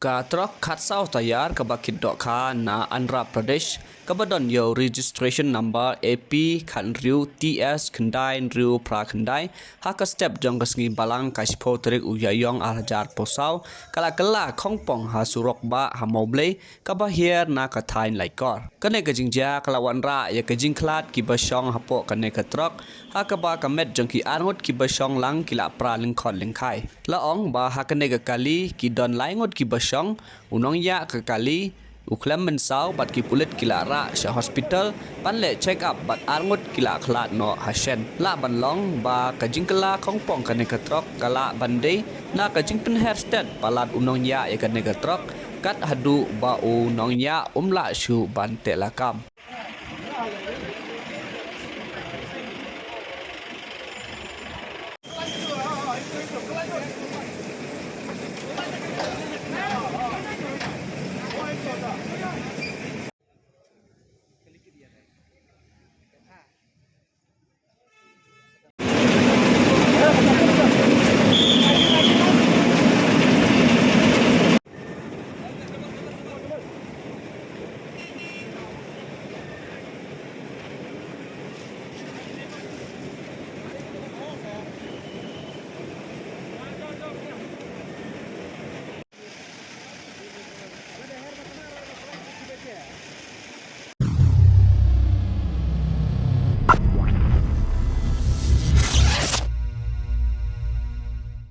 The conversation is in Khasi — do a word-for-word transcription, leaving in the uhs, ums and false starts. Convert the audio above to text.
Ka trok khatsaw tyre kaba kit dohkha na Andhra Pradesh, kaba don ïa u registration number A P khathynriew T S khyndai hynriew phra khyndai, ha ka step jong ka sngi Balang ka shiphew tarik u Ïaïong ar hajar arphew saw, ka la kylla khongpong ha surok bah ha Mawblei, kaba hiar na ka thaiñ Laitkor. Kane ka jingjia ka la wanrah ïa ka jingkhlad kiba shong hapoh kane ka trok, ha kaba ka met jong ki arngut kiba shong lang ki la pra lyngkhot lyngkhai. La ong ba ha kane ka kali ki don lai ngut kiba shong, u nongïaid ka kali, u khlem mynsaw bad ki pulit ki la rah sha hospital ban leh check up bad arngut ki la khlad noh ha shen. Lah ban long ba ka jingkylla khongpong kane ka trok ka lah ban dei na ka jingpynher stet palat u nongïaid ïa kane ka trok, kat haduh ba u nongïaid um lah shuh ban teh lakam.